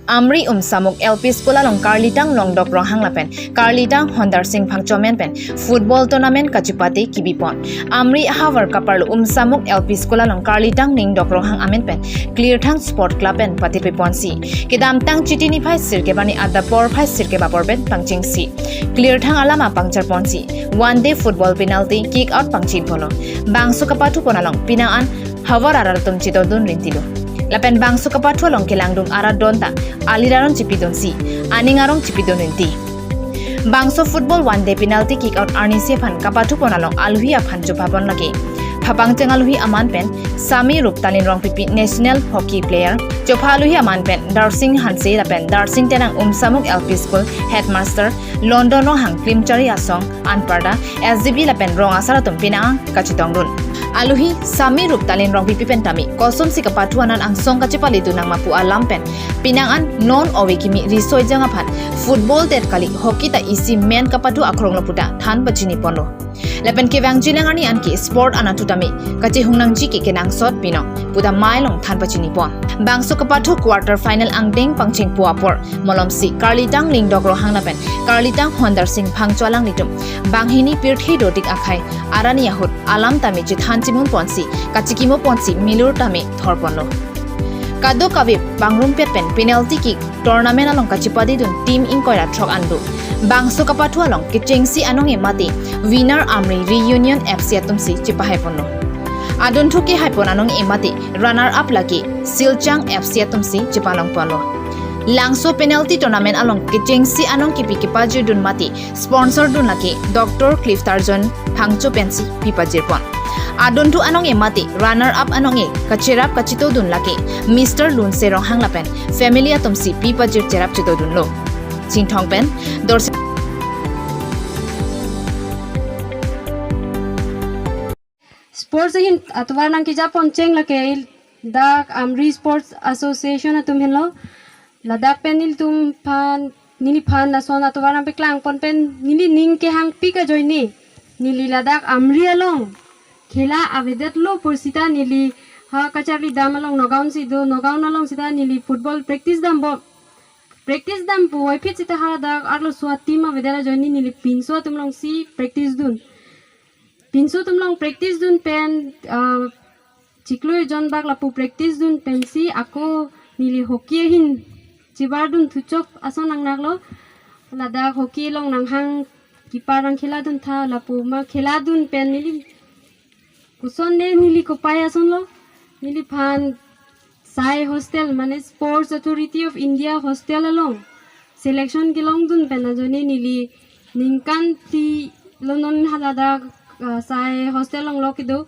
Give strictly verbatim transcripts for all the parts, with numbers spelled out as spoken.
Amri Umsamuk L P School along Karlitang Longdok Ronghang lapen Karlitang Hondar Sing Phangcho amen pen football tournament kachipate kibipon. Amri havar kaparlo Umsamuk L P School along Karlitang Longdok Ronghang amen pen Klirthang Sport Club pen patirpiponsi kedamtang Chiti niphai sirkep arni adap porphai sirkep apor pen pangchengsi Klirthang alam apangcharponsi one day football penalty kick out pangchengponlo. Bangso kapathupon along penang an havar arat atum chetongdun rintilo. Lapen bangso kapathu along kelangdun arat donta alir aron chipidunsi aning arong chipidun rinti. Bangso football one day penalty kick out arnisi aphan kapathupon along aluhi aphan chophapon lake phapangcheng aluhi aman pen Sami Ruptalin Rongpipi national hockey player, chopha aluhi aman pen Darsing Hanse lapen Darsing Tenang Umsamuk L P School headmaster, London Ronghang Klimchari Asong anparda, S D B lapen rong asar atum penang an kachetongdun. Aluhi Sami Ruptalin Rongpipi pen tame kosonsi kapathu anan angsong kachepalidun nangma pu alam pen penang an non ove kimi riso ejang aphan football det kali, hockey ta isi men kapathu akronglo puta than pachiniponlo. Lapen kevangjilang arni anke sport anatthu tame kachehung nangji ke kenangsot binong puta mei along than pachinipon. Bangso kapathu quarter final angdeng pangchengpo apor malomsi Karlitang Longdok Ronghang lapen Karlitang Hondar Sing Phangcho alanglitum banghini pirthe dodik akhei arni ahut alam tame chethan chimumponsi kachikimoponsi milur tame thorponlo. Kadokave pangrumpet pen penalty kick tournament along kachipadedun team ingkoi ra throk an do. Bangso kapathu along kechengsi anong-e mate winner Amri Reunion F C atumsi chepahaiponlo. Adunthu kehaipon anong-e mate runner up lake Silchar F C atumsi chepalongponlo. Langso penalty tournament along kechengsi anong kipi kepajirdun mate sponsor dun lake Doctor Clifton John Phangcho pensi pipajirpon. Adunthu anong-e mate runner up anong-e kacherap kachetongdun lake Mister Lunse Ronghang lapen family atumsi pipajir cherap chetongdunlo. Chinthong pen Dorsi. Sports ahin atovar nangkejapon cheng lake dak Amri Sports Association atum henlo. Ladak pen nelitum phan, neliphan lason atovar nangpeklangpon pen neli ning kehangpik ajoine neli ladak Amri along khela avedetlo pu seta neli ha kacharli dam along Nagaon si do, Nagaon along seta neli football practice dambom. Practice dam puvoiphit seta hadak arloso a-team avedet ajoine neli pinso atum alongsi practice dun. Pinso atum along practice dun pen, ah, chiklo ejon bak lapu practice dun pensi ako neli hockey ahin chibardun thuchok ason nangnaklo. Ladak hockey along nanghang keeper nangkheladun tha, lapu ma kheladun pen neli kosonne neli kopai asonlo. Neliphan sai hostel mane Sports Authority of India hostel along selection kelongdun pen ajoine neli ningkan phli lo non haladak, ah, sai hostel along lo kedo.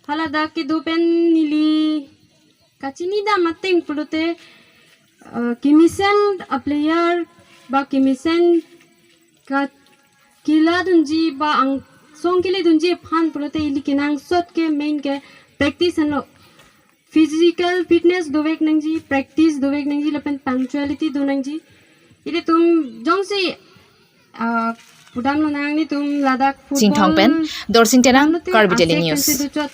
Haladak kedo pen neli kachinidam ateng pulote, ah, kemesen a-player ba kemesen ka keladunji ba angsong keledunji aphan pulote ili kenangsot ke main ke practice henlo. Physical fitness dovek nangji, practice dovek nangji lapen punctuality do nangji. Ilitum jongsi, ah, pudamlo nang nelitum ladak football Chinthong pen Dorsing Tenang, damlote Karbi Daily asek News. Pensi dochot.